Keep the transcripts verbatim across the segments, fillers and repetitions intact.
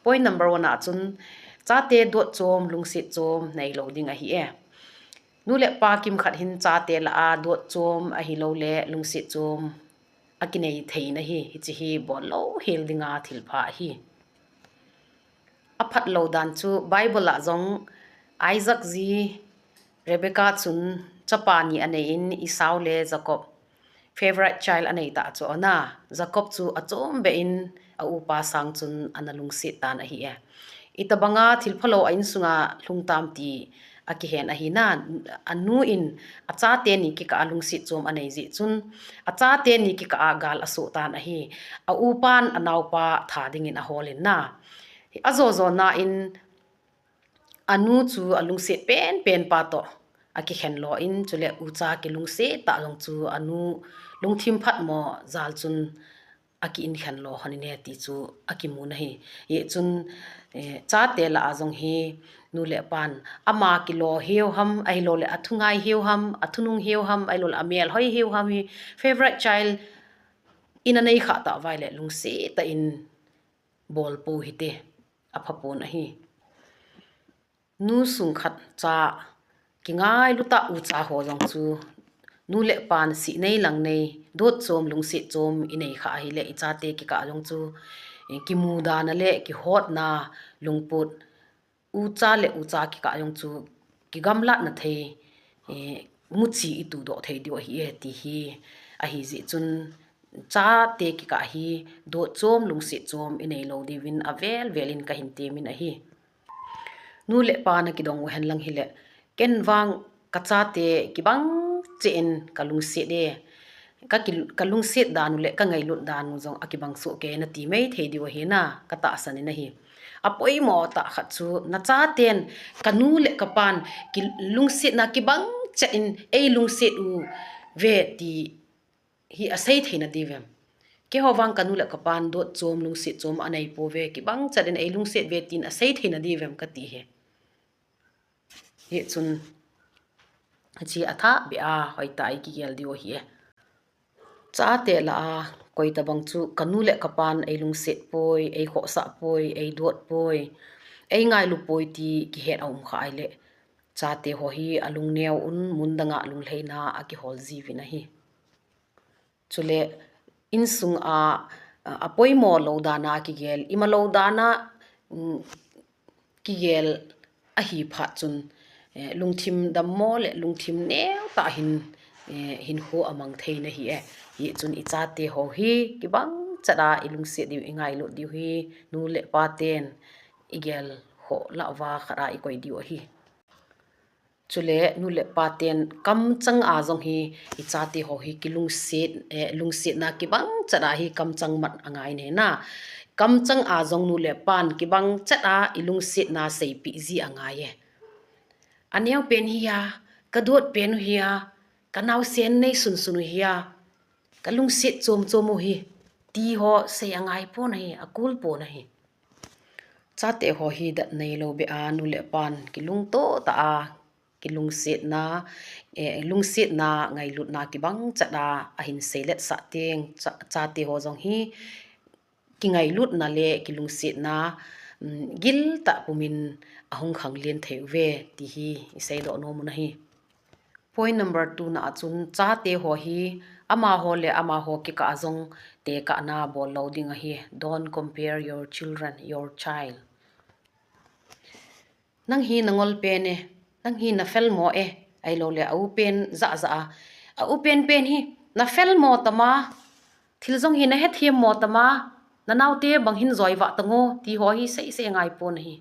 Point number one a chun, chate dot chom, lungset chom nei lo ding ahi e. Nu le pa kimkhat hin chate lah a dot chom ahilou le lungset chom akinei thei na hi, hichi hi bol lou hel dinga thilpha ahi. Aphat lou dan chu Bible a jong Isaac ji Rebecca chun chapa ni anei in Esau le Jacob favorite child anei ta chu ana, Jacob chu achom be in a upa sang chun ana lungset tan ahi e. Itabanga thilphalou a insunga lhung tam ti akihen ahi na, anu in achate ni kikah a lungset chom anei ji chun, achate ni kikah a gal asoh tan ahi. A upan anaopa tha dingin ahol in na. Ajo jo na in anu chu alungset pen pen pa toh akikhen lo in, chule ucha kilungset ta jong chu anu lungthim phat mo jal chun aki in khen lo hon in e ti chu akimu na hi. Hichun, eh, chate lah a jong hi nu le pan ama kilo hiu ham, ahilou le athungai hiu ham, athunung hiu ham, ahilou le amel hoi hiu ham hi favorite child in anei kha ta vai le lungset ta in bol pou hite, apha pon ahi. Nu sung khat cha kingailu ta ucha ho jong chu nu le pan si nei lang nei, dot chom lungset chom inei kha ahile ichate kikah jong chu, eh, kimu dan a le kihotna lungput, ucha le ucha kikah jong chu kigamlatna thei, eh, muchi itu doh thei diu ahi e ti hi ahi ji chun chate kikah hi dot chom lungset chom inei lo diuvin avel vel in kahin temin ahi. Nu le pa na kidong u hen lang hile, ken vang kachate kibang cheh in kalungset e, ka ki, kalungset dan u le kangailut dan u jong akibang soh kei nati mai thei diu ahi na, katahsan in ahi. Apoimo tah khat chu nachaten kanu le kapan kilungsetna kibang chet in eilungset uve ti hi asei thei nadiu vem? Keiho vang kanu le kapan dot chom lungset chom anei pouve, kibang chet in eilungset uve tin asei thei nadiu vem kati hi. Hichun hichi athah beh a hoitah a ikigel diu ahi e. Chate lah a koitabang chu kanu le kapan eilungset poi, eikhohsah poi, eidot poi, eingailu poi ti kihet aum kha ahile, chate ho hi alungneo un mun danga lunglheina akihol jiuvin ahi. Chule insung a, a, apoimo lou dan a kigel, ima lou dan a, um, kigel ahi phat chun, eh, lungthim dammo le lungthim neo tah hin, eh, hinkho amang thei nahi e. Hichun ichate ho hi kibang chet a ilungset diu, ingailut diu hi nu le pa ten igel khoh lah uva khat a ikoi diu ahi. Chule nu le pa ten kamchang a jong hi ichate ho hi kilungset, eh, lungsetna kibang chet a hi kamchang mat angai nena. Kamchang a jong nu le pan kibang chet a ilungsetna seipeh ji angai e. Aneo pen hi a, kadot pen u hi a, kanaosen nei sunsun u hi a, kalungset chom chom u hi, ti ho sei angai pon ahi, akul pon ahi. Chate ho hi dat neilou beh a nu le pan kilungto tah a, kilungsetna, eh, lungsetna, ngailutna kibang chet a ahin seilet sah teng, cha, chate ho jong hi kingailutna le kilungsetna, um, giltah pumin ahung khanglen thei uve ti hi isei doh nom u ahi. Point number two na a chun chate ho hi amaho le amaho kikah a jong tekahna bol lou ding ahi. Don't compare your children, your child. Nang hi nangol pen e, nang hi nafel mo e, ahilou le a u pen jah jah a. A u pen pen hi nafel mo tama, thil jong hi nahethem mo tama, nanaote bang hin joi vah tango, ti ho hi sei sei angai pon ahi.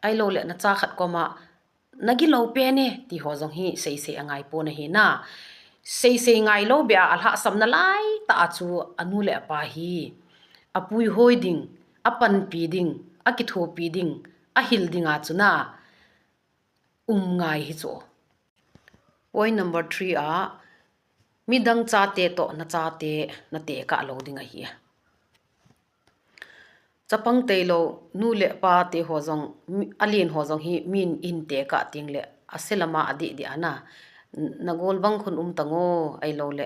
Ahilou le nacha khat koma, nagilou pen e, ti ho jong hi sei sei angai pon ahi na. Sei sei ngailou beh a alhahsamna laitah a chu anu le apa hi apuihoi ding, apanpi ding, akithopi ding, ahil ding a chu na um ngai hi chu. Point number three a, midang chate toh nachate natekah lou ding ahi. Chapang tailou, nu le pa te ho jong, mi, alen ho jong hi min ihin tekah teng le, ase lama adih dih ana. Nagol bang khun um tango, ahilou le,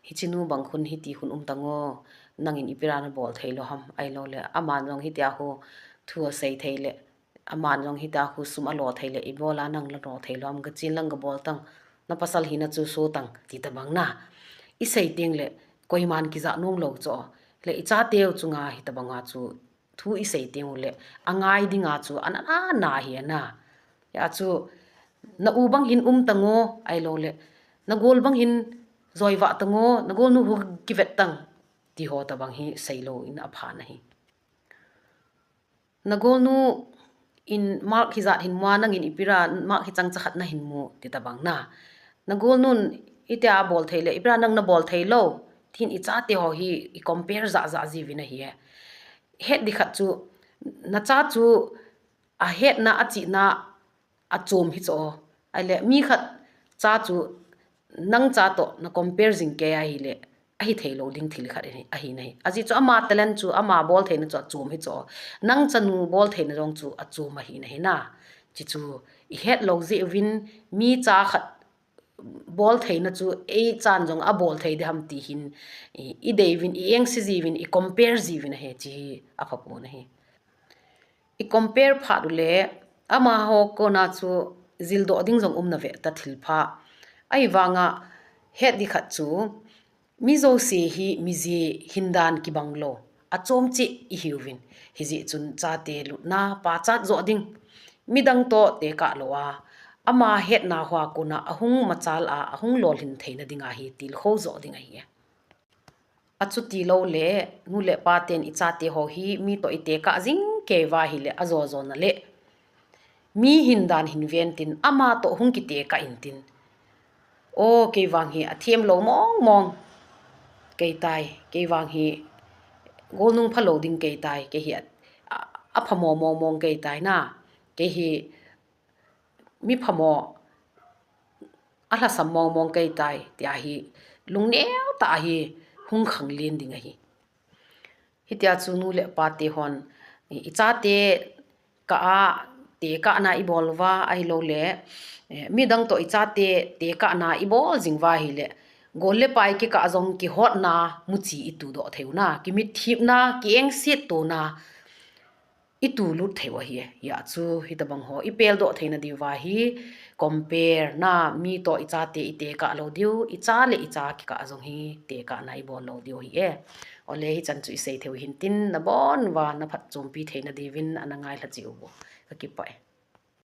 hichenu bang khun hiti khun um tango, nangin ipi ra nabol thei lou ham, ahilou le, aman jong hitia ho, thu asei thei le, aman jong hita khu sum alo thei le, ibola nang la lo thei lou ham, gachin lang gabol tang, na pasal hina chu so tang, ti tabang na. Isei teng le, koiman kija nom lou chu. Le icha teu chunga hitabanga chu, thu isei teng u le, angai dinga chu, ana na hi ana. Hia chu, na u bang hin um tango, ahilou le, na gol bang hin joiva tango, na gol nu hu kivet tang, ti ho tabang hi sei lou in apha na hi. Na gol nu in mark hijat hin mu a, nang in ipira mark hichang chakhat na hin mu, ti tabang na. Na gol nun itia bol thei le, ipira nang na bol thei lou, tin icha te ho hi i compare ja ja jiuvin ahi e. Het di khat chu, na cha chu ahetna, achihna, achom hi chu. Ahile, mi khat cha chu nang cha toh na compare jing kei ahile, ahi thei lou ding thil khat ahi, ahi na hi. Ajeh chu ama talent chu, ama bol theina chu achom hi chu. Nang chanu bol theina jong chu achom ahi na hi na. Chi chu, ihet lou jeh uvin mi cha khat bol theina chu eichan jong abol thei di ham ti hin, i, idei uvin, i engse jiuvin, i compare jiuvin ahi, chi hi apha pon ahi. I compare phat u le, amaho kona chu jildoh ding jong um na ve ta thil pha. Ahivanga het di khat chu, mi jouse hi mi jeh hin dan kibang lou, achom cheh ihiuvin. Hijeh chun chate lutna pachat jo ding. Midang toh tekah lou a, ama hetna hoa kona ahung machal a, ahung lolhin theina dinga hi tilkhou jo ding ahi e. Achuti lou le, nu le pa ten ichate ho hi mi toh itekah jing kei uva ahile ajo jo na le, mi hin dan hin ven tin ama toh hung kitekah in tin. O, kei vang hi athem lou mong mong kei tai, kei vang hi golnung phalou ding kei tai, kei hi a, a, aphamo mong mong kei tai na, kei hi mi phamo, alhasam mong mong kei tai, tia hi lungneo tah a hi hung khanglen ding ahi. Hitia chu nu le pa te hon, i, ichate kah a, tekahna ibol uva ahilou le, eh, midang toh ichate tekahna ibol jing uva ahile, gol le pai kikah jong kihotna muchi itudoh thei u na, kimithipna, kiengset tona, itu lut thei u ahi e. Hia chu hitabang ho ipeldoh theina diuva hi compare na, mi toh ichate itekah lou diu, icha le icha kikah jong hi tekahna ibol lou diu ahi e. Ole hichan chu isei thei u hin tin, nabon uva na phatchompi theina diuvin ana ngailha cheh u bou. Kakipah e.